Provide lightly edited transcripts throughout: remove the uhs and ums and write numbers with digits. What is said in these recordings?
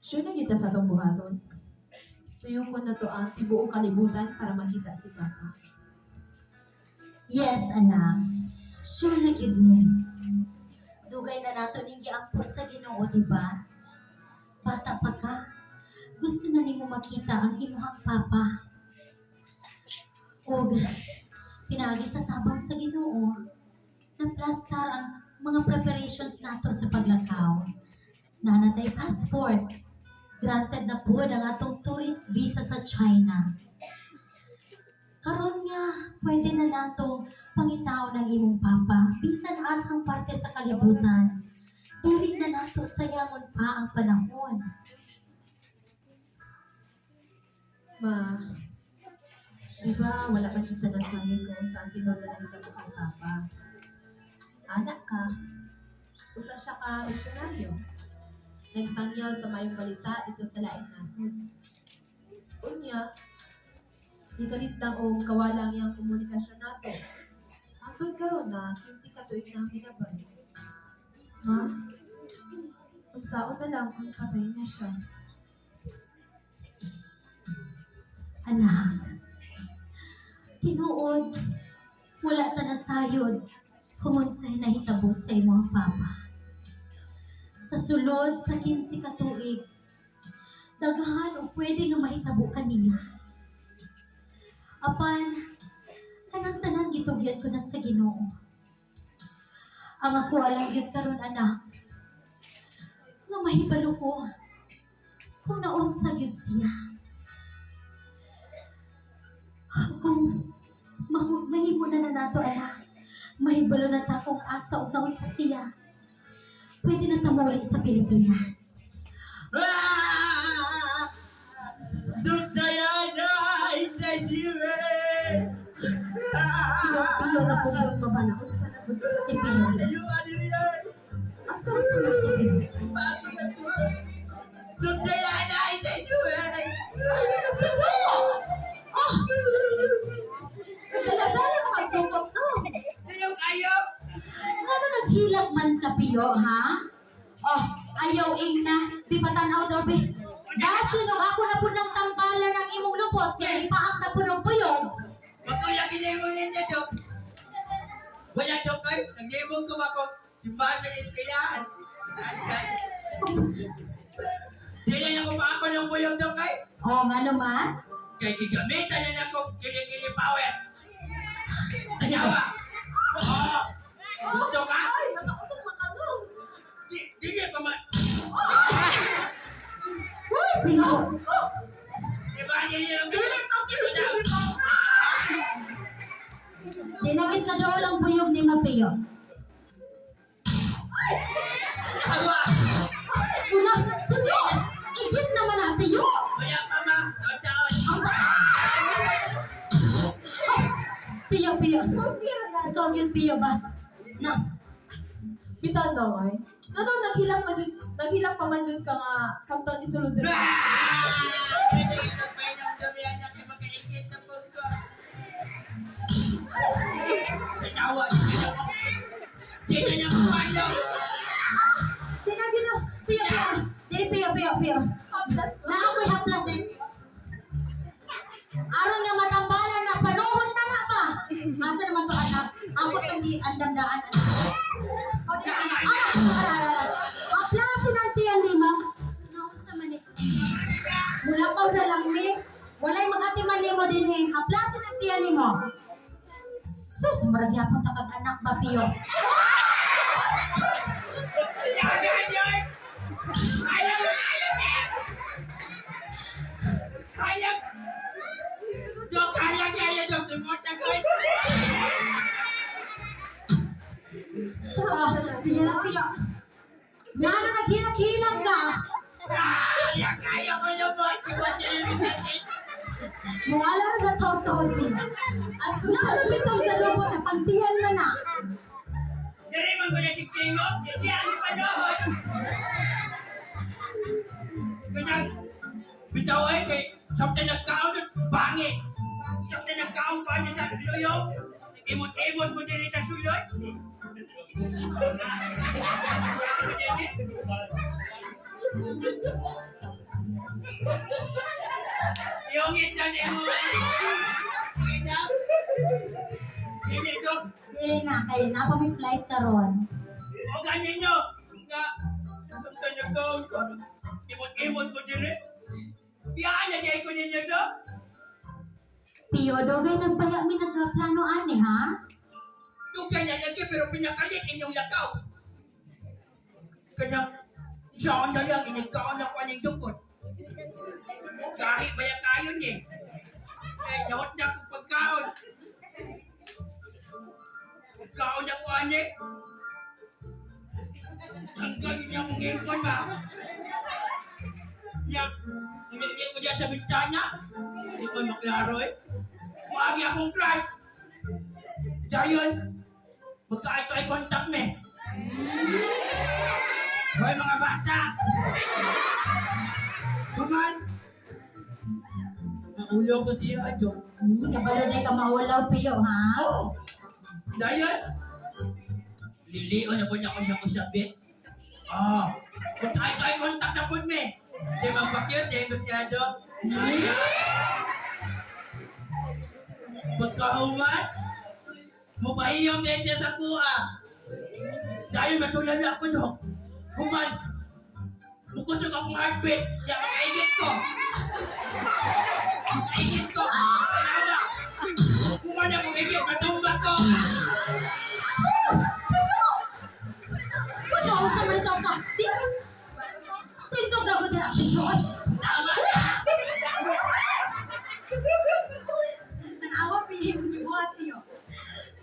Sure na kita sa atong buhaton. Tuyokon nato ang tibuok kalibutan para makita si Papa. Yes, anak. Sure na gyud ni. Dugay na nato ning giampo sa Ginoo, di ba? Bata pa ka. Gusto na nimo makita ang imuhang papa. Og pinaagi sa tabang sa Ginoo, naplastar ang mga preparations nato sa paglakaw. Naa na tay passport. Granted na pod ang atong tourist visa sa China. Karon nga, pwede na nato pangitaon ang imong papa bisan asang parte sa kalibutan. Dili na nato sayangon pa ang panahon. Ma, di ba wala man kita nasayod kung saan tinuod na nahitabo kay Papa? Anak ka, usa siya ka misyonaryo. Nagsangyaw sa mayong balita dito sa laing nasod. Unya, nikalit lang og kawalang iyang komunikasyon nato. Hangtod karon na 15 ka tuig na ang hinabay. Ma, unsaon na lang kung patay na siya? Anak, tinuod, wala ta nasayod kung unsay nahitabo sa imong papa. Sa sulod sa 15 ka tuig, daghan og pwede nga mahitabo kaniya. Apan, kanang tanan gitugyan ko na sa Ginoo. Ang ako alang gyud karon, anak, nga mahibalo ko kung naunsa gyud siya. Kung mahimo na na nato, anak, mahibalo na ta kung asa ug naunsa siya. Pwede na ta muli sa Pilipinas. Ah! Sa to, anak. Dutayana, Itajiwe! Sino Pio na po yung mabala? Unsa na po Si Pio. Yung ano yan? Asa Asa man si Pio? Bago na to. Dutayana, Itajiwe! Pio! Oh! Nagdala-dala mo kay dumot, no? Ayaw kayo! Ngano naghilak man ka, Pio, ha? Oh, ayaw ing na. Bipatanaw daw, bi. Basin og ako na po ng tambalan ng imong lupot, kaya ipaak na po ng buyog. Patuloy kinimong ninyo, Dok. Wala, Dok, ay. Nangimong ko ba kung simbahan na ispilahan? Saan ka? Dili na ko pa ako ng buyog, Dok, ay. Oh, nga naman. Kay gigamitan na na akong kili-kili power. Sayawa! Oo! Gusto ka? Ay, nakautot makanong. Dili pa man. Uy, Pio. Di ba dili lang Dili to kili Dinagit sa dool ang buyog ni Mapio. Hawa! Wala, Pio! Igit naman ang Pio! Wala pa ma! Taon-taon! Pio, Pio. Ikaw yun, Pio ba? Na, Bitan daw ay. Ngano naghilak man jud, naghilak pa man jud ka nga samtang isulod diri. Ah! Kaya yung nagpainamdami anak yung makaigit na po ko. Tanawa! Sino na kumayo? Dinagit na, Pio, Pio. Dili, Pio, Pio, Pio. Haplas. Na ako'y haplas din. Aron nga matambalan na panuhon ta na ba? Asa naman to, anak? Ako tong giandamdaan, anak. O, di na, anak. Ara, ara, ara, ara. Haplasin ang tiyan ni ma. Naunsa man ni. Mula ka na lang ni. Walay mag-atiman nimo din ni. Haplasin ang tiyan nimo. Sus, murag yapon ta kag anak ba, Pio? Ayaw! Ayaw! Ayaw! Dok, ayaw, ayaw, Dok! Sumota ko! Ah, sige na, Pio. Ngano naghilak-hilak ka? Ayaw, ayaw ko lumot! Muala ra na taon-taon ni. At kung sa Naano bitong sa lubot na pagtihan man na. Diri man ko na si Kingo, di ang panahon. Kanang bitaw ay kay samtang nagkaon bangi. Samtang nagkaon ko ano sa luyo. Imot-imot mo diri sa sulod. Yung na niyo. Sige na. Dili, Dok. Dili na, kayo na pa may flight karon. O ganyan nyo. Nga, samtang nagkaon ko. Imot-imot mo dire. Biyaan na ko ninyo, Dok. Piyo, dugay nagpaya mi nagplano ani ha? Dugay na lagi pero pinakalit inyong lakaw. Kanyang, siya na lang, inigkaon ako aning dukot. O kahit baya kayo ni. Eh, nahot na akong pagkaon. Pagkaon na ko ani. Tanggal yun akong ipon ba? Ya, hindi ko diyan sa bintana. Hindi ko maklaro eh. Muagi akong cry. Dayon, magkaito ay contact me. Hoy mga bata! Kuman! Naulo ko siya, Adyo. Kabalo na ka maulaw Piyo ha? Oo! Dayon! Lilion na po niya ko siya kusabit. Ah! Magkaito ay contact na po me. Di ba pakyut eh, masyado? Pagkahuman, mupahiyom din siya sa kuha. Dahil matulala ako no. Human, mukusog akong heartbeat. Kaya makaigit ko. Makaigit ko. Tama. Human ako maigit, matumba ko. Wala ko sa malitaw ka. Di Tindog na ko dira Piyo. Ay, Tama. Tanawa Piyo yung gibuhat niyo.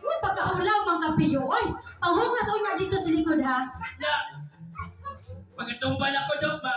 Uy, pagkaulaw man ka Piyo. Ay, panghugas unya dito sa likod ha. Na, pagkatumbal ako dok, ma,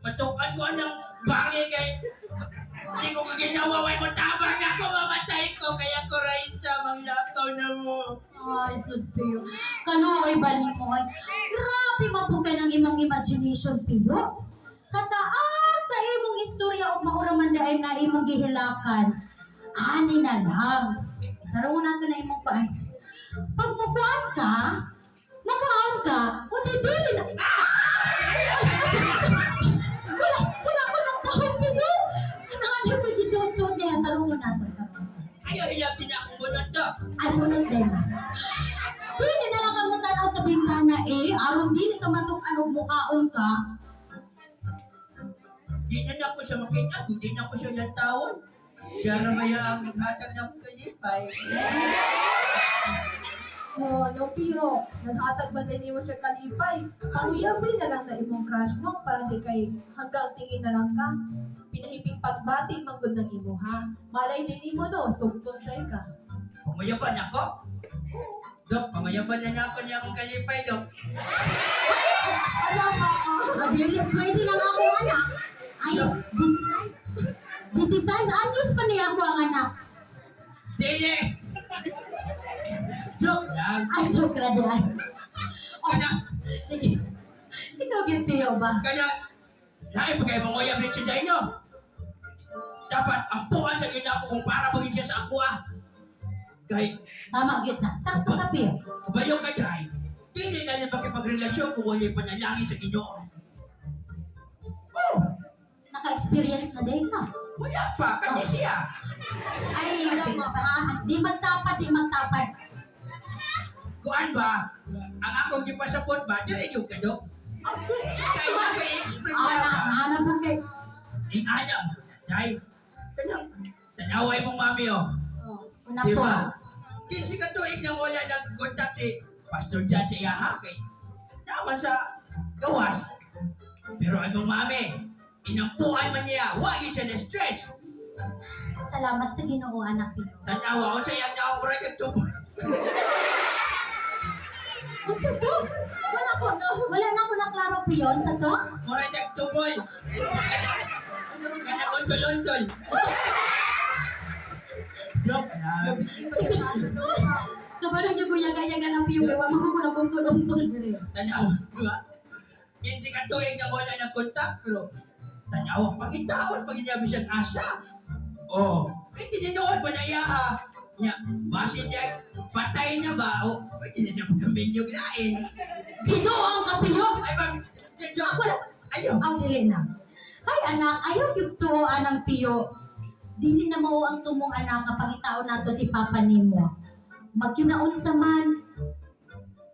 matukan ko ng bangi kay hindi ko kaginawa, way mo tabang ako, mamatay ko, kaya ko Raisa, manglakaw na mo. Ay, sus Piyo. Kaluoy ba nimo ay? Grabe mapugay ng imong imagination Piyo. Kataas sa imong istorya ug maura man daay na imong gihilakan. Ani na lang. Karoon na to na imong kuan. Pag mukuan ka, makaon ka, o di dili na. Ah! Wala, wala ko lang kahon Piyo. Ano ko gisuot-suot niya, tarungan na to, tarungan. Ayaw, hilap din akong bunot dok. Ay, bunot din. Dili na lang kamo tanaw sa bintana eh. Aron dili ka matuk-an og mukaon ka. Di na na ako siya makita, hindi na ako siya lantawon. Siya na maya ang naghatag ng kalipay. Oh, no, Piyo. Naghatag ba din mo siya kalipay? Panguyabi na lang na imong crush mo para di kay hanggang tingin na lang ka. Pinahiping pagbati manggod ng imuha. Malay din nimo no, sugton day ka. Panguyaban ako? Dok, panguyaban na na ako niya akong kalipay, Dok. Alam mo, dili, pwede lang akong anak. Ay, 16 anyos pa niya ako ang anak. Dili! Joke lang. Ay, joke ra di ay. Kaya, Sige. Ikaw gyud Piyo ba? kaya, lain pa kayo manguyab ni Chiday nyo. Dapat ampuan sa gina ako kung para maging siya sa ako ah. Kay, Tama gyud na. Sakto ka Piyo. kabayo ka day, dili na niya makipagrelasyon kung wala panalangin sa Ginoo. Oh, Naka-experience na din ka. wala pa, kasi siya. Ay, ah, di magtapad, di magtapad. Kuan ba? Ang akong gipasapot ba? Dili yung kado. Oh, di. Kay na kay explain Ah, na na, ba? nahanap mo kay. Ingana, day. Kanang tanaway mong mami oh. Oh, una Di po. ba? Kinsi ka tuig nang wala nag contact si Pastor John sa iyaha kay naman sa gawas. Pero ang mong mami, inampuan man niya, wagi siya na stress. Salamat sa Ginoo anak Piyo. Tanawa ko sa iyang naong murag tubo. Unsa to? Wala ko no. Wala na ko naklaro piyon sa to. Murag tuboy. Kanang untol-untol. Joke lang. Gabi pagkatalo no. Kabalo yung kuyaga-yaga ng piyo kay wa man ko nagungtol-ungtol dire. Tanawa, di ba? Kinsi ka tuig nang wala ng kontak, pero tanawa, pangitaon, pag niya siyang asa. Oh, eh, tininood pa na iya ha. Nya, basin niya, patay na ba? O, hindi na siya magkaminyog lain. Ginoo ang kapiyo. Ay, ma'am, joke. Ako na Ayaw. ang dili na. Ay anak, ayaw gyud tuo anang Piyo. Dili na mao ang tumong anak nga pangitaon nato si papa nimo. Magyunaon sa man.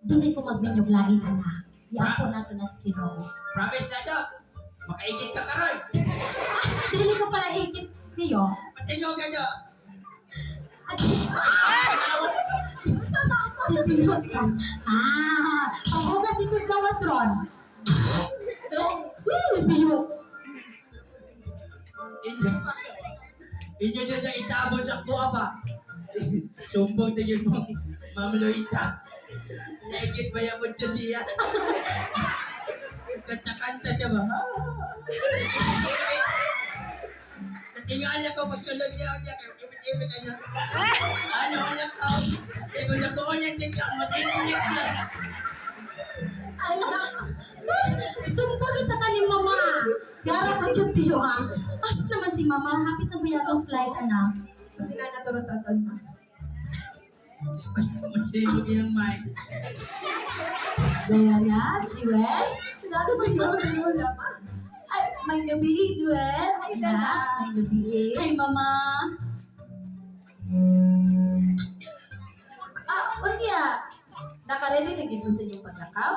Dili ko magminyog lain anak. Iampo nato na sa Ginoo. Promise na, Dok. Makaigit ka karon. Dili ko pala ikit Piyo. Patingog ka, Dok. Ah, panghugas dito sa gawas ron. Dong, Woo, Piyo. Inyo, inyo dyan na itabon sa kuha ba? Sumbong tingin mo, Ma'am Loita. Laigit ba yan mo siya? Kanta-kanta siya ba? Natingala ko pagsulod niya niya kayo ibit-ibit niya. Ayaw wala ko. Ikot na ko niya tingka matingin niya. Anak, sumbong ito ka ni mama. Gara ka dyan, Piyo, ha? Asa naman si mama? Hapit na ba yata ang flight, anak? kasi na naturot-totol ma. Masihog yung mic. Diana, Jewel. Sinabi siguro sa Lola ma. Ay, may gabi, Jewel. Ay, Lola. May gabi. Hi, mama. Ah, unya. Nakaredy na gid mo sa inyong paglakaw?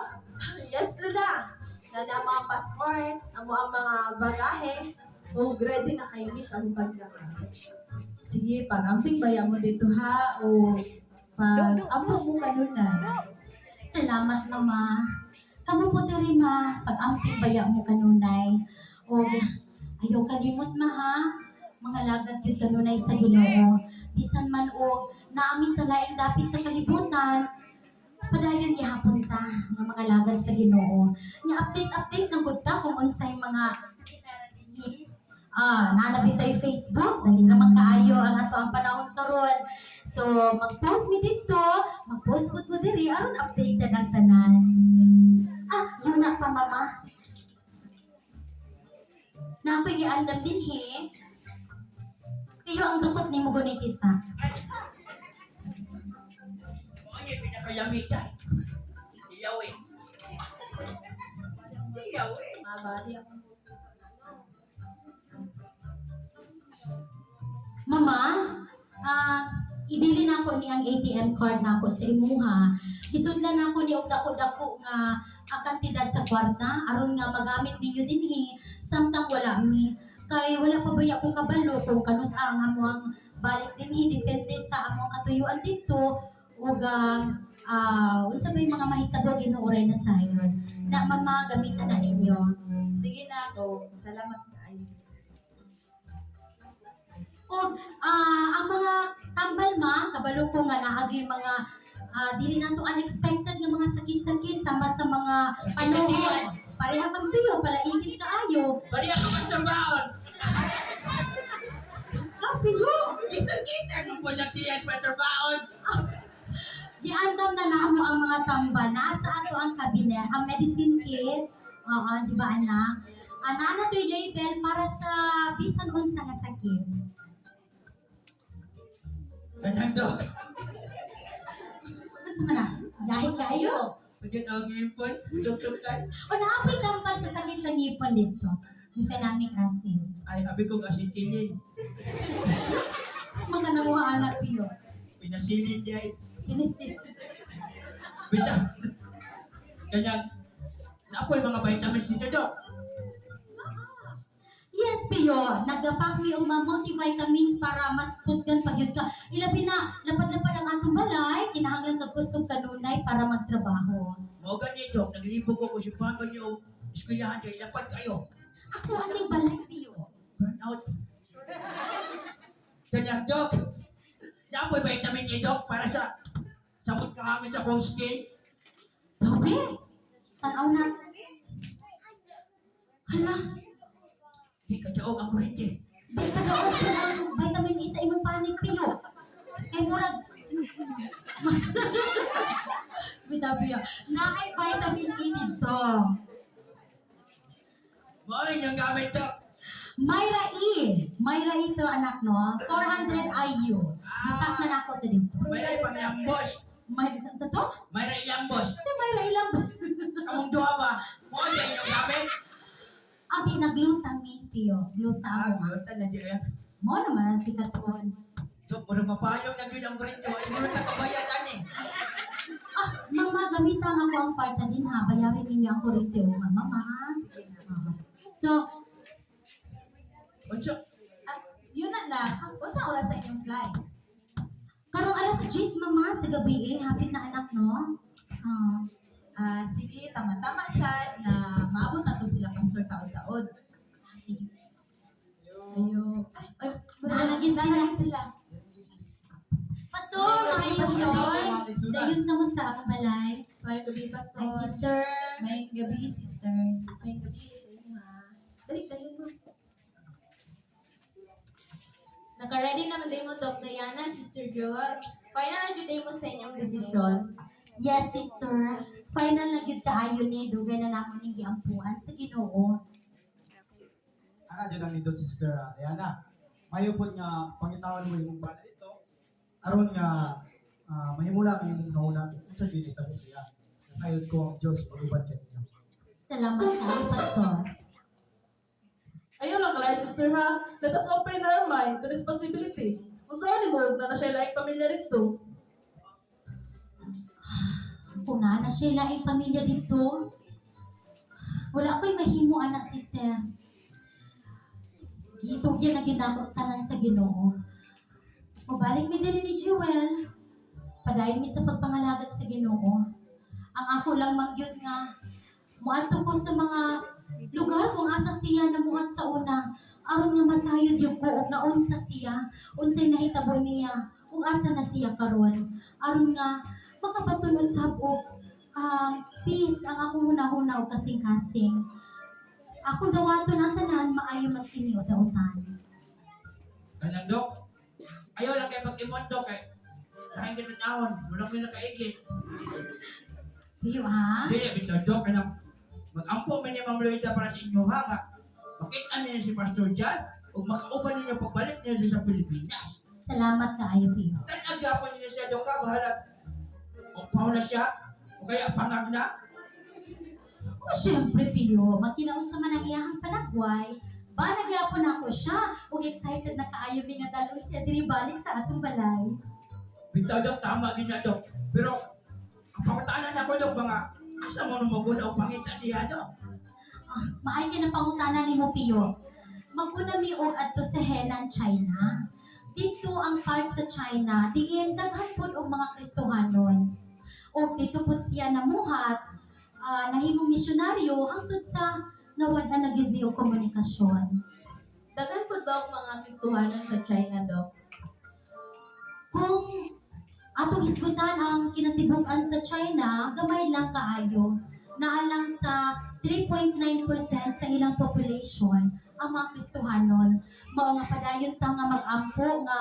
Yes, Lola. Nana ang mga passport, amo ang mga bagahe. Oh, ready na kayo miss ang paglakaw. Sige, pag-amping baya mo dito ha o pag-ampo mo kanunay. Salamat, mama. Kamu po diri, ma. Pag-amping baya mo kanunay. O, ayaw kalimot, ma, ha? Mga lagad yun kanunay sa Ginoo. Bisan man o naami sa laing dapit sa kalibutan, padayon gihapon ta nga mga lagad sa Ginoo. Nya update update lang gud ta kung unsay mga nanabi tayo Facebook, dali naman kaayo ang ato ang panahon karon. So, mag-post mi dito, mag-post pud mo diri aron updated ang tanan. Ah, yun na pa mama. Na ako'y giandam din he. Pero ang dukot ni mo gunitis ha. Mo niya pinakayamitan. Ilaw eh. Ilaw eh. Mabali akong gusto sa ano. Mama, ibili na ako ni ang ATM card na ako sa imuha. Gisudlan na ako ni og dako-dako nga ang kantidad sa kwarta aron nga magamit ninyo dinhi samtang wala mi. Kay wala pa baya akong kabalo kung kanus ang amuang balik dinhi depende sa among katuyuan didto ug unsa may mga mahitabo Ginoo ray na sayon. Na mama gamitan na ninyo. Sige na ako. Salamat kaayo. Og ang mga tambal ma, kabalo ko nga naagi mga dili nato unexpected nga mga sakit-sakit sama sa mga panuhon. Pareha kang piyo, palaigit kaayo. Bari ako masturbaon. Ah, piyo! Gisang kita ng bulatian paturbaon. Giandam na namo ang mga tambal. Nasa ato ang cabinet, ang medicine kit. Oo, di ba anak? Ana na to'y label para sa bisan unsa nga sakit. Kanang dog. Unsa man na? Dahil kaayo. Pagkat ang ipon, tuktukan. O naapoy tambal sa sakit sa ngipon dito. Mefenamic acid. Ay, abi ko kasi tilin. Mas magkananguha anak piyo. Pinasilin niya eh. Pinistil. Bita. Kanyang, naapoy mga vitamins dito, Dok. Yes, Piyo. Nagapak mi og mga multivitamins para mas kusgan pag yun ka. Ilabi na, lapad-lapad ang atong balay, kinahanglan kag kusog kanunay para magtrabaho. Mao gani, Dok. Naglibog ko kung simbahan ko niyo, eskwelahan kayo, lapad kayo. Ako aning balay, Piyo. Burn out. Kanyang, Dok. Naapoy vitamin A, Dok, para sa samot kahamit sa akong skin. Grabe. Tanaw na. Hala, Di ka daog ang kuryente. di ka daog po ang vitamin E sa imong panit, Piyo. Kay murag Bitaw, Piyo. Naay vitamin E dito. Mao inyong gamit, Dok. Myra E. Myra E to anak no. 400 IU. Ipak na nako to dito. Mayroon pa ilambos. May sa to? Mayroon ilambos. Sa Myra ilang ba? Kamong duha ba? Mao inyong gamit. Ati nagluta mi. Ah, giunta na di ay. Mo naman ang sikat on. Dok, murag mapayong na gyud ang kuryente. Ay, murag nakabayad ani. Ah, mama, gamita ang ako ang parta din ha. Bayarin ninyo ang kuryente o mama, ha? Sige na. So, Unsa? Ah, yun na na. Unsa oras sa inyong flight? Karong alas 10, mama, sa gabi eh. Hapit na anak, no? Ah, Ah, sige, tama-tama sa na maabot na to sila Pastor taod-taod. Ah, sige. Ayo. Ay, Ay, nalagin sila. Nalagin sila. Pastor, maayong Pastor. gabi. Dayon ka mo sa among balay. Maayong gabi, Pastor. Hi, sister. May gabi, sister. Maayong gabi sa inyo, ha. Dali, dayon mo. Naka-ready naman din mo, Doc Diana, Sister Joa. Final na jud mo sa inyong desisyon. Yes, sister. Final na gyud kaayo ni dugay na namo ning giampuan sa Ginoo. Ana dyan ang nindot, Sister Diana. Mayo pod nga pangitawan mo imong bana dito aron nga mahimula ang imong nauna unsa gyud itawo siya. Nasayod ko ang Dios maguban kaninyo. Salamat kaayo, Pastor. Ayaw lang kalay, sister ha. Let us open our mind to this possibility. Kung saan ni mo, na na siya laing pamilya rito. Kung naa na siya laing pamilya dito, wala ko'y mahimo anak, sister. Gitugyan na gyud nako tanan sa Ginoo. Mobalik mi diri ni Jewel. Padayon mi sa pagpangalagat sa Ginoo. Ang ako lang mangyud nga muadto ko sa mga lugar kung asa siya namuhat sa una aron nga masayod yung ko og naunsa siya, unsay nahitabo niya, ug asa na siya karon, aron nga makabaton usab og peace ang akong hunahuna og kasing-kasing. Akong dawaton ang tanan maayo man kini o dautan. Kanang dok. Ayaw lang kay pag-imon dok kay kain kita naon, wala ko nakaigit. Piyo ha? Dili bitaw dok kanang mag-ampo mi ni Ma'am Loida para sa inyo ha nga. Makita niyo si Pastor John ug makauban ninyo pagbalik niyo sa Pilipinas. Salamat kaayo, Piyo. Tan-ag gyapon ninyo siya dok ka bahala. Upaw na siya o kaya pangag na. O syempre, Piyo, magkinaon sa man ang iyahang panagway, ba nagyapon ako siya ug excited na kaayo mi nga dalon siya diri balik sa atong balay. Bitaw dok tama gyud na dok. Pero ang pangutana nako dok mga asa mo nung maguna o pangita siya dok. Ah, maay kay na pangutana nimo, Piyo. Maguna mi og adto sa Henan, China. Dito ang part sa China, diin daghan pud og mga Kristohanon. Og dito pud siya namuhat, nahimong misyonaryo hangtod sa nawad-an na gyud mi og komunikasyon. Daghan pud ba og mga Kristohanon sa China, Doc? Kung atong hisgutan ang kinatibuk-an sa China, gamay lang kaayo. Naa lang sa 3.9% sa ilang population ang mga Kristohanon. Mao nga padayon ta nga mag-ampo nga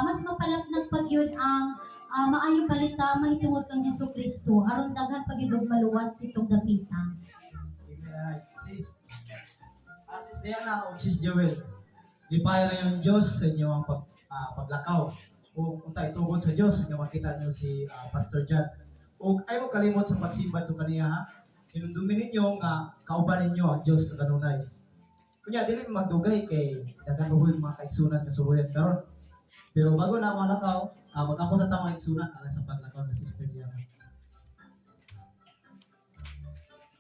mas mapalapnag pag yun ang maayong balita mahitungod kang Hesus Kristo aron daghan pag yun og maluwas ditong dapita. Amen. Sis Diana o Sis Joel, lipayan lang yung Diyos sa inyo ang paglakaw. O unta itugon sa Diyos nga makita niyo si Pastor John. O ay mo kalimot sa pagsimba to kaniya ha. Hinumdumin ninyo nga kauban ninyo ang Diyos sa kanunay. Kunya dili magdugay kay daghan ko mga kaigsunan nga suluyan karon. Pero bago na malakaw, mag-ampo sa tamang igsunan alang sa paglakaw na Sister Diana.